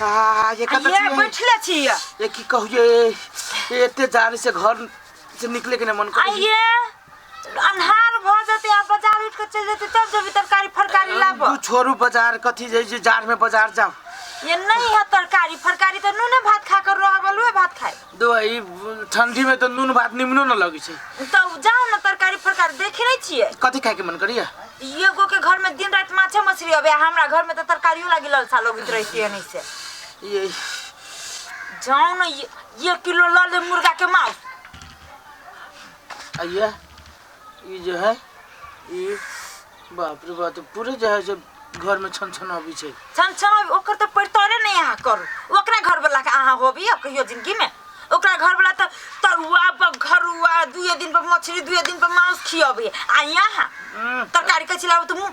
आ ये कत ये बैठले छी ये। ये की कहू ये एते जाड़ से घर से निकले के नहीं मन करे। आइए अन्हार भ जेतै आ बाजार उठ के चलि जेतै तब जेबी तरकारी फरकारी लाबऽ। तू छोड़ू बाजार कथी जे जे जाड़ में बाजार जाओ। ये नहीं है तरकारी फरकारी तो नूने भात खा कर रह गेलु भात खाए। दो ई ठंडी में तो नून भात निमनो न लगे छै। तब जाओ ना तरकारी फरकारी देखे नहीं छियै। कथी खाए के मन करिया? एगो के घर में दिन रात माछे मछली अबे हमरा घर में तो तरकारियो लागी ललसा लगैत रहती है नहीं से। ये जाओ ना ये किलो ल ले मुर्गा के मांस। आइए ये जो है ये बाप रे बाप तो पूरे जो है सब घर में छन छन अबै छै। छन छन अबै, ओकर तऽ परितरे नहि अहाँ करू। ओकरा घर वाला के अहाँ होबी अब कहियो जिंदगी में। ओकरा घर वाला तऽ तरुआ बघरुआ दुए दिन पर मछली दुए दिन पर मांस खियबे आ यहाँ तरकारी के छिलाबे तऽ मुँह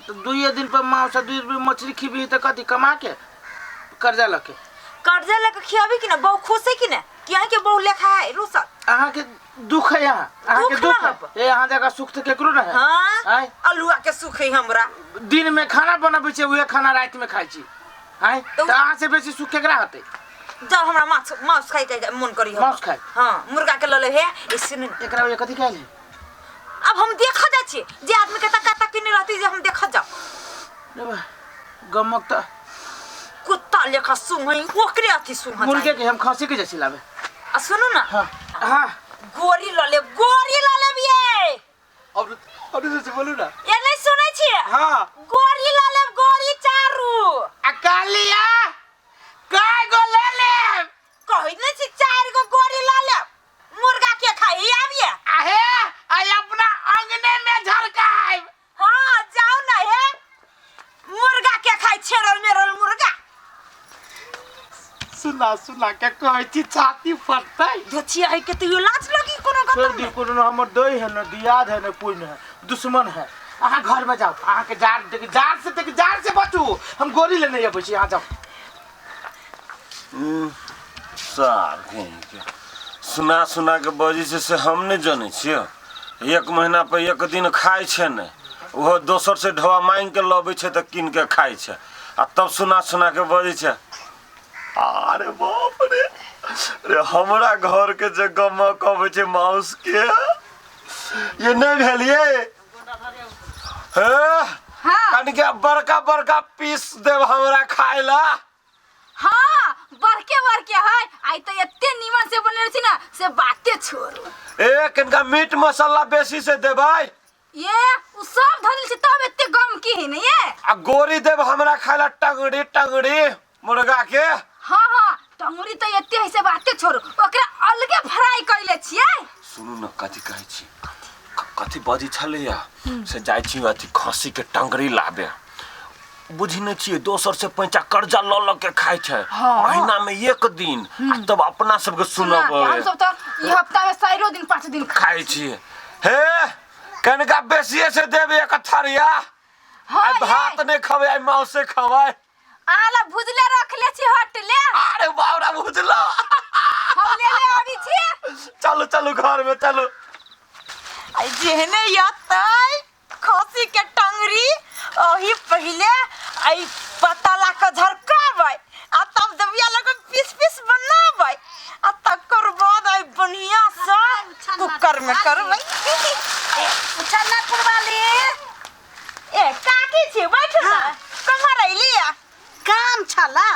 तऽ दुए दिन पर मांस आ दुए दिन पर मछली खिबी तऽ कथी कमा के कर्जा लऽ के? कर्जा लऽ के खियबी कि ना? बहू खुश है कि ना कि अहाँ के बहू लेखा है रुसल? अहाँ के दुख है यहाँ, अहाँ के दुख दुख ना है। ए अहाँ जगह सुख तऽ केकरो ना है। हाँ? आय? अलुआ के सुख है हमरा। दिन में खाना बनबै छै उहे खाना राति में खाइ छी। आय? तो तऽ अहाँ से बेसी सुख केकरा होतै? जब हमरा माछ मांस खाइ के मन करी हम। मांस खाइ? हाँ, मुर्गा के लले हे, ई सुन न। एकरा वजह कथी खाइ ले? अब हम देखऽ जाइ छी जे आदमी के तक्का तक्की नहीं रहती जे हम देखऽ जाउ। रे बा, गमक तऽ कुत्ता लेखा सुंघै ओकरे अथी सुंघऽ मुर्गे के हम खसी के जैसी लाबे। आ सुनू ना। हाँ, हाँ। गोरी लऽ लेब, गोरी लऽ लेब ये। अब से बोलू ना। ये नहीं सुनै छियै? हाँ। गोरी लऽ लेब, गोरी चारू। आ कालिया काय गो ले लेब? कहै नै छी चारि गो गोरी लऽ लेब। मुर्गा के खाई आबिए। आहे, आई अपना अंगने में झरकाएब। हाँ, जाओ ना हे। मुर्गा के खाई छेड़ल मेरल मुर्गा। सुना सुना के कहै छी छाती फटतै। दोछिया है के तैयो लाज लगी कोनो छोड़ गतम दी में। कोनो हमर दई है न दियाद है न कोई न है दुश्मन है। अहाँ घर में जाओ, अहाँ के जार देख जार से देख जार से बचू। हम गोली लेने अबै छी, अहाँ जाओ। सार के सुना सुना के बजै छै से हम नहि जनै छियै। एक महीना पर एक दिन खाइ छै ने, ओहो दोसर से ढोआ मांगि के लबै छै तऽ कीन के खाइ छै आ तब सुना सुना के बजै छै। अरे बाप रे, रे हमरा घर के जे गमक अबै छै माउस के, ये नहि भेल ये? हे, हाँ। कनिके बड़का बड़का पीस देब हमरा खाय ला। हाँ, बड़के बड़के है। आई तो एते नीमन से बनल छी ना से बाते छोड़ू। ए कनिका मीट मसाला बेसी से देबै। ये उ सब धरल छी तब एते गम की है ने ये? आ गोरी देब हमरा खाय ला टंगड़ी टंगड़ी मुर्गा के। हाँ हाँ, टंगड़ी तो एते है से बाते छोड़ू, ओकरा अलगे फ्राई कइले छियै। सुनू न कथी कहै छी, कथी बजै छलैया से जाइ छी अथी खस्सी के टंगड़ी लाबे। बुझी नहि छियै दोसर से पैंचा कर्जा लऽ लऽ के खाइ छै। हाँ। महीना में एक दिन आ तब अपना सबके सुना, सुनब। हम सब तो ई हफ्ता में चारो दिन 5 दिन खाइ छियै। हे कनिका बेसिए से देब एक थरिया। हाँ, आइ भात ये। नहि खबै, आइ मांसे खबै। अहाँ ला भुजले रखले छी हटले। अरे बाप रे, भुजलो। हम ले ले अबै छी। चलू चलू घर में चलू। आई जेहने यतै खसी के टंगरी ओही पहिले आई पतला के झरकाबै आ तब दबिया लग पीस पीस बनाबै आ तकर बाद आई बढ़िया से कुकर में करबै। उछलना पुरवाली। ए काकी छी बैठू ना। हाँ। कमर अइली? काम छला,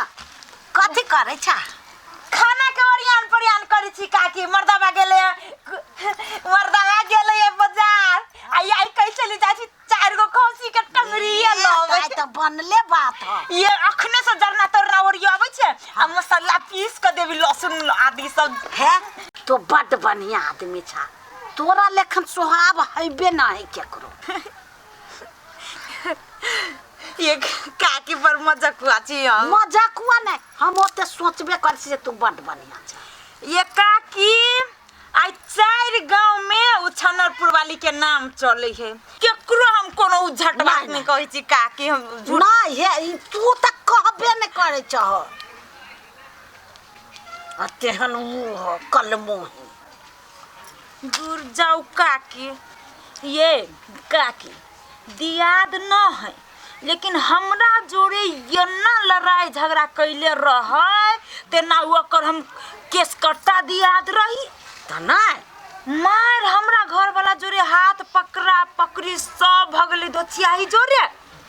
कथी करै छा? खाना के ओरियान परियान करै छी काकी। मर्दाबा गेलै, मर्दाबा गेलै बाजार आ आई कैसे ले जाइ छी चारि गो खसी के टंगरी लबै। आइ तऽ बनले बात ह। ये अखने से जरना तरना ओरियाबै छै आ मसाला पीस के देबी लहसुन आदि सब। हे तो बड बढ़िया आदमी छा, तोरा लेखन स्वभाव हेबे ना है केकरो। ये काकी पर मजाक हुआ छी हम। मजाक हुआ नहीं, हम ओते सोचबे कर छी जे तू बड बढ़िया छा। ये काकी आई 4 गांव में उछनरपुर वाली के नाम चले है, केकरो हम कोनो उझट बात नहीं, नहीं नहीं। कहै छी काकी। हम झूठ नहीं हे, ई तू त कहबे नहीं करै छह। आ तेहन मुँह कलमुँह। दूर जाओ काकी। ये काकी दियाद न है लेकिन हमरा जोड़े एना लड़ाई झगड़ा कैले रहै तेना ओकर हम केस कट्टा दियाद रही। तऽ नहि मार हमरा घर वाला जोरे हाथ पकड़ा पकड़ी सब भगले दोचियाही जोरे।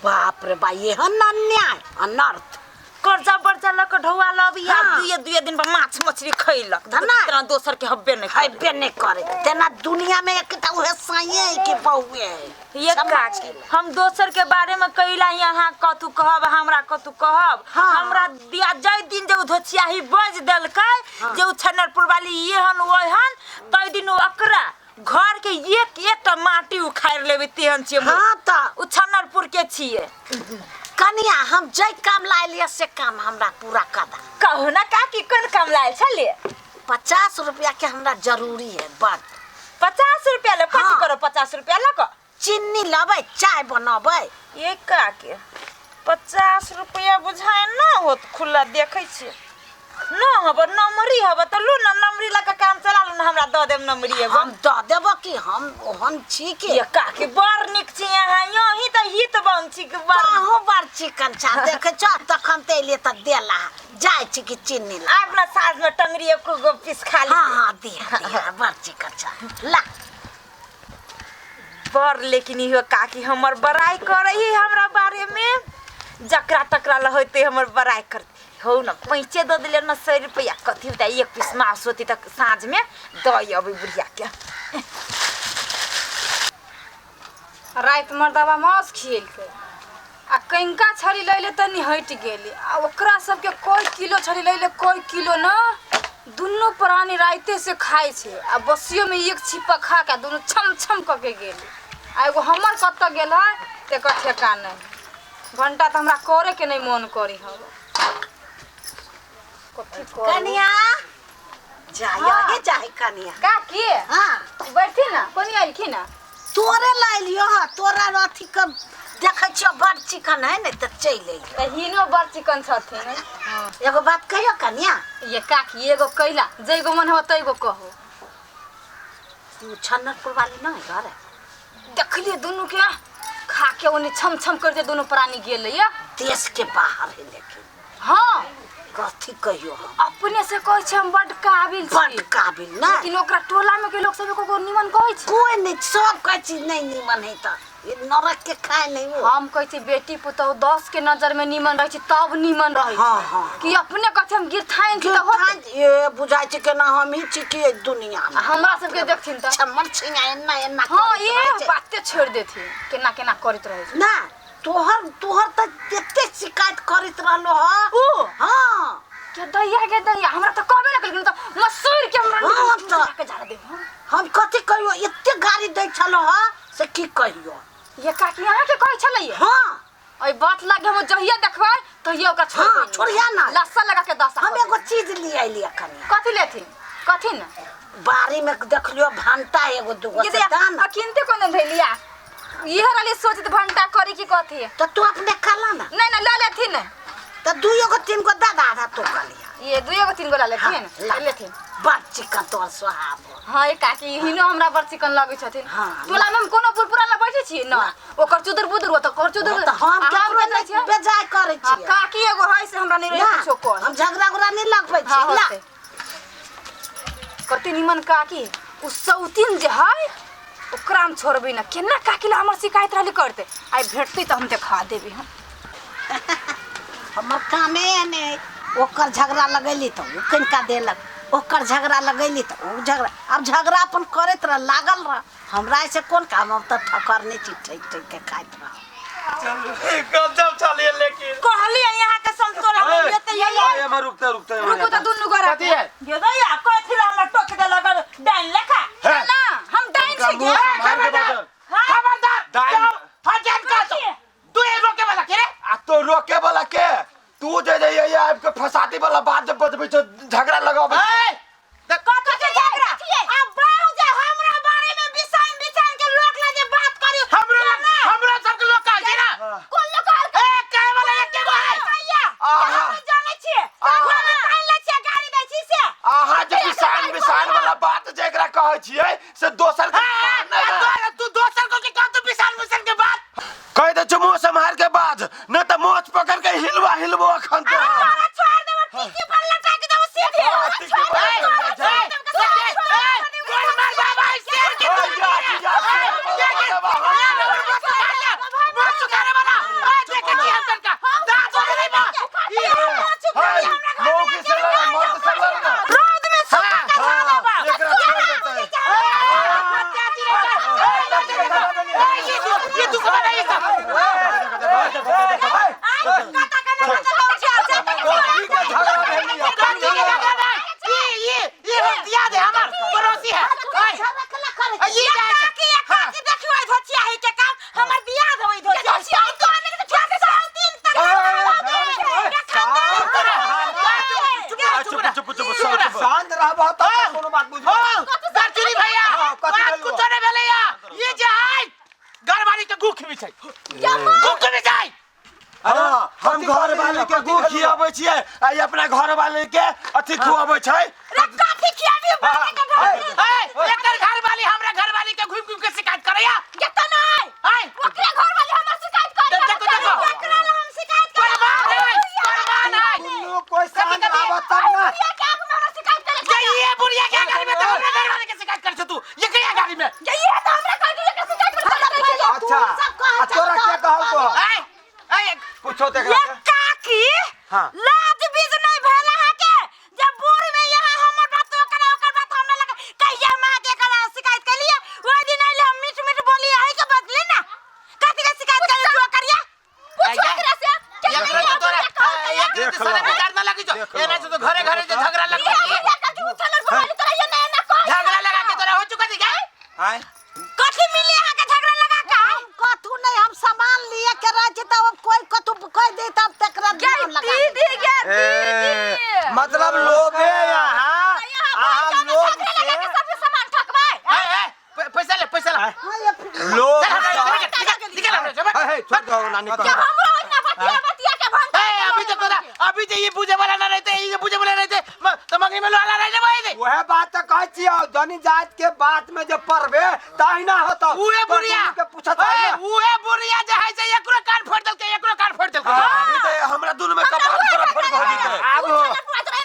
बाप रे बा, एहन अन्याय अनर्थ। कर्जा बर्जा लऽ कऽ ढौआ लबी आ हाँ। दुए दुए दिन पर माछ मछली खैलक। धना। तेना दोसर के हब्बे नहि करे। हेबे नहि करे। तेना दुनिया में एकटा उहे साइए है कि बहुए है। ये काकी, हम दोसर के बारे में कैला यहाँ कथू कहब, हमरा कथू कहब। हाँ। हमरा दिया जाहि दिन जे उ धोचियाही बज देलकै जे उ छनरपुर वाली एहन ओहन, तै दिन उ अकरा घर के एक एकटा माटी उखाड़ि लेबै तेहन छियै। हाँ तऽ उ छनरपुर के छियै। कनिया, हम जै काम ला एलियै से काम हमरा पूरा कर दा। कहू ना काकी, कोन काम लायल छलियै? 50 रुपया के हमरा जरूरी है बड। 50 रुपया ले कथी हाँ। करो 50 रुपया लऽ कऽ? चीनी लेबै, चाय बनबै। ये काकी, 50 रुपया बुझाय न होत, खुला देखै छियै न हब, नमरी हब तऽ लू न, नमरी लऽ कऽ काम चला लू न, हमरा दऽ देब नमरी एगो। हम दऽ देबो कि हम ओहन छी कि? ये काकी, बड़ नीक छी अहाँ, यही तऽ हित बन छी कि बड़। अहूँ बड़ चिकन छा, देखै छौ तखन तऽ एलियै तऽ देला जाइ छी कि चीनी ला। आब न साँझ में टंगरी एको गो पीस खा ली। हाँ हाँ, दिया दिया, बड़ चिकन छा ला। बड़ लेकिन इहो काकी हमर बड़ाई करै है हमरा बारे में, जकरा तकरा ल होते हमर बड़ाई करते। हो न पैसे दऽ देले न 100 रुपया, कथी होतै एक पीस मांस होतै तऽ साँझ में दऽ अबै बुढ़िया के। राति मर्दबा मांस खिएलकै आ कनिका छड़ी लैले तनी हटि गेलै आ ओकरा सबके कोइ किलो छड़ी लैले कोइ किलो न, दुनू प्राणी राइते से खाइ छै आ बसियोमे एक छिप्पा खा के दुनू छम छम कऽ के गेलै। आ एगो हमर कतऽ गेल है तेकर ठेकान नहि। घंटा तऽ हमरा करे के नहि मन करी हब, कथी करू? कनिया जाय। हाँ। आगे जाय कनिया। काकी। हाँ। बैठी ना, कोनी एलखिन ना? तोरे ला एलियो हँ, तोरा अथी के देखै छियो बड़ चिकन है ने तऽ चलि एलियो। तऽ हिनो बड़ चिकन छथिन। एगो बात कहियो कनिया? ये काकी, एगो कैला जैगो मन हो तैगो कहो। तू छन्नरपुर वाली नहीं घर है? देखलिए दुनू के खा के ओने छम छम करते दुनू प्राणी गेलै या। देश के बाहर है लेकिन। हाँ। कथी कहियो हम? अपने से कहै छै हम बड काबिल छी। बड काबिल ना, लेकिन ओकरा टोला में के लोग सब एको निमन कहै छै? कोई नहीं, सब कहै छी नहीं निमन है तऽ ये नरक के खाए नहीं वो। हम कहै छी बेटी पुतहु 10 के नजर में निमन रहै छै तब निमन रहै छै। हाँ, हाँ। कि अपने कहै हम गिरथाइन छी तऽ होतै? ये बुझाइ छै केना हम ही छी कि एहि दुनिया में। हमरा सबके देखथिन तऽ छम्मर छिंगा एना एना हाँ, करैत ये रहै छै। बाते छोड़ि देथिन, केना केना करैत रहै छै। ना तोहर तोहर तऽ एते शिकायत करैत रहलो हँ। उ? हाँ। के दैया के दैया, हमरा तऽ कहबे नहि केलखिन तऽ मसूर के हमरा हाँ, तऽ। के झाड़ देब हम। हम कथी कहियो, एते गाली दै छलो हँ से की कहियो। ये काकी, अहाँके कहै छलैया? हाँ। एहि बात लागे हम जहिया देखबै तहिया ओकरा छोड़ हाँ, छोड़िया ना। लस्सा लगा के दशा हम कऽ एगो देबै। चीज लिए एलियै कनिया। कथी लेथिन? कथी न? बाड़ी में देखलियो भंटा एगो दूगो ये से दैया, दान। अखिनते कोन दिन धैलिया इहे रहली सोचत भंटा करी की कथी। तऽ तू अपने खाला ना। नहीं नहीं, ल लेथिन नहीं। तऽ दुइयो गो तीन गो दे दे, आधा तो खा लिया। ये दुइयो गो तीन गो ल लेथिन। हाँ, ले लेथिन। बड़ चिकन तोहर स्वभाव हो। हाँ ये काकी, हिनो हमरा बड़ चिकन लगै छथिन। हाँ। टोला में हम कोनो पुरपुरा ला बैठे छियै न, ओकर चुदुर बुदुर हो तऽ ओकर चुदुर। तऽ हम आ केकरो के नहि छियै? बेजाय करै हाँ, छियै। काकी एगो है से हमरा नहीं रहे ना, कुछो कर। हम झगड़ा उगड़ा नहीं लगबै हाँ, छियै। ला। होतै। कते निमन काकी, उ सौतीन जे है ओकरा हम छोड़बै ना। केना काकी ला हमर शिकायत रहली करते, आइ भेटतै तऽ हम देखा देबै हम। हमर कामे एने है। ओकर झगड़ा लगैली तऽ ओ कनिका देलक, ओकर झगड़ा लगैली तऽ ओ झगड़ा। आब झगड़ा अपन करैत रह, लागल रह, हमरा ऐसे कोन काम। हम तऽ ठकर नहि छी, ठकि ठकि के खाइत रह। गजब चलिए लेकिन। कहलियै यहाँ के समतोला में लेते ये। एमे रुकते रुकते। रुकू तऽ दुनू गोरा। कथी है? ये दैया, कथी ला हमरा टोक दे लगल डाइन लेखा? हे, ना हम डाइन छी मुँह गे? सम्हार के बाजल। खबरदार। डाइन। जाओ, हजन का तो तू ये रोके वाला के रे? आ तो रोके वाला के तू जे जे ये आबि के फसाती वाला बात जे बजबै छौ, झगड़ा लगाबै छौ। ए, कथी के झगड़ा? आ बाऊ जे हमरा बारे में बिसाइन बिसाइन के लोक ला जे बात करी। हमरा हमरा सबके लोग कहै छै ना। कोन लोक कहलकै? ए, कहे वाला एके गो है। भैया, आहा। हम जानै छियै, हम ताइन लै छियै, गाड़ी दै छी से। अहाँ जे बिसान बिसान वाला बात जेकरा कहै छियै से दोसर के ए, ए, तू दोसर को के कह तू बिसान बिसान के बात। कहि दै छौ मुँह सम्हार के बाज, नहि तऽ मोछ पकड़ के हिला। हिलबो अखन तो। तोरा छोड़ देबो, टिकी पर लटक देबो सीधे। टिकी पर लटक जाए। गोल मार बाबा शेर के। ए, जा, जा, शेर बाबा, मुंह चुकाने वाला ए देखे छी हम तनका दांत हो गेलै बा। हे, मौकी से लड़, मर्द से लड़ ना। रौद में सुखा के हाँ, धऽ देबो। एकरा छोड़ देतै। ये दुश्मन है ये सब। कता कना कता गाँव छै, जा। कथी के झगड़ा भेलै? कथी के झगड़ा है? ये ये हम दिया दे, हमर पड़ोसी है। झगड़ा ये जाए छै। काकी, ये काकी, देखियो आई धोचिया है के काम हमर दिया देबै धोचिया आई तो आने के छोड़ के तीन तक। चुप चुप चुप सब चुप। शांत रहबह तब कोनो बात बुझबह। दार्चुनी भैया, हाँ, कथी बात भेलौ? कुछो नहीं भेलैया। ये जे है घरवाली के गुख भी छै, गुख भी छै। हाँ, हम कथी घर कहलियै? वाले के कथी गु भेलौ? खियाबै छियै आ ई अपना घर वाले के अथी खुआबै छै। कथी खियाबी बाटे के घर? ए, एकर घरवाली हमरा घरवाली के घुमि घुमि के शिकायत करैया। केतना नहीं आय ओकरे घर वाले हमर शिकायत करे। देखो, देखो। ओकरा ला हम शिकायत करे। परमान है, परमान है। दुनू कोई शांत रहबह तब ना। बुढ़िया के आगू में हमरा शिकायत करे। ये ये बुढ़िया के गाड़ी में तो हमरा घरवाली के शिकायत कर छौ तू, ये के गाड़ी में? ये ये तो हमरा कह दिया के शिकायत करे। अच्छा, आ तोरा के कहल तो? आय आय पूछो तो ये एकरा से। काकी, हाँ। लाज बीज नहीं भेल अहाँ के जे बूढ़ में यहाँ हमर बात ओकरा, ओकर बात हमरा लगे। कहिया हम अहाँ के एकरा शिकायत केलिए? ओहि दिन अइले हम मीठ मीठ बोली अही के बदले ना कथी के शिकायत करे तू करिया? पूछो एकरा से। एकरा तो तोरा एकरा तो सारा विचार ना लगी जो एना से तो घरे घरे जे झगड़ा लग झगड़ा लगा के तोरा हो चुका थी क्या? आँय? कथी मिली अहाँ के झगड़ा लगा के? हम कथू नहीं, हम सामान लिए के रह छी तब अब कोई कथू कह दे तब तकरा ध्यान लगा दे। दीदी गे। ए, मतलब लोभे यहाँ अहाँ लोभ झगड़ा लगा के से सबसे सामान ठकबै। ए ए, पैसा ले, पैसा ले। हाँ, ये फिर- लोभ चल से निकल निकल निकल। हे, हे, छोड़ दो नानी के को। हमरो ओहिना बतिया बतिया के भंग। ए, अभी तो तोरा अभी तो ये बुझे वाला ना रहते, ये बुझे वाला रहते तो मंगनी में लोला रह जेबै दे। वह बात तो कहै छियौ, जनी जात के बात में जे पड़बे तहिना होतौ। उहे बुढ़िया के पूछत है ए ना। उहे बुढ़िया जे है से एकरो कान फोड़ देलकै, एकरो कान फोड़ देलकै। ई तऽ हमरा दुनू में कपार तोरा फोड़ भऽ जेतै। आब हो,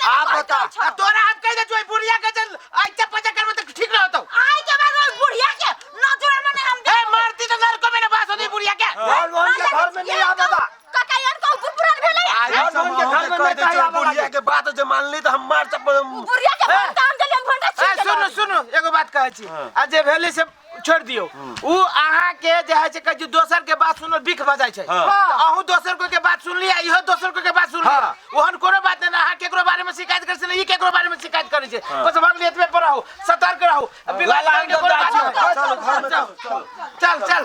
आब बता। आ तोरा हम कहि दे छौ बुढ़िया के जे ऐसे पचा करबे तऽ ठीक रहतौ। आइ के बाद ओहि बुढ़िया के नजर में नहीं हम ए, मारती तो नरको में ना बास होती बुढ़िया के। मोहन मोहन के घर में नहीं आबे बा। काका एहन कहू बुढ़ भेलै। आइ मोहन के घर में कह नहीं दै छियौ आबे बुढ़िया के बात जे मानली तऽ हम मार चप्पल। बुढ़िया के भंटा हम देलियै, भंटा ए छीन के सुनू लऽ गेलै। सुनू, एगो बात कहै छी आ जे भेलै से छोड़ि दियौ। उ अहाँ के जे है से कहै छी दोसर के बात सुनल बिख भऽ जाइ छै। हाँ। तऽ अहूँ दोसर कोई के बात सुनलियै, इहो दोसर कोई के बात सुनलियै। हाँ। ओहन कोनो बात नहि, अहाँ केकरो बारे में शिकायत करै छै ने, ई केकरो बारे में शिकायत करै छै। बस भऽ गेलै, एतबे पर रहू, सतर्क रहू। विवाद ला, करके कोनो जाइ बात छियौ। नहि। चल घर में चल। चल चल।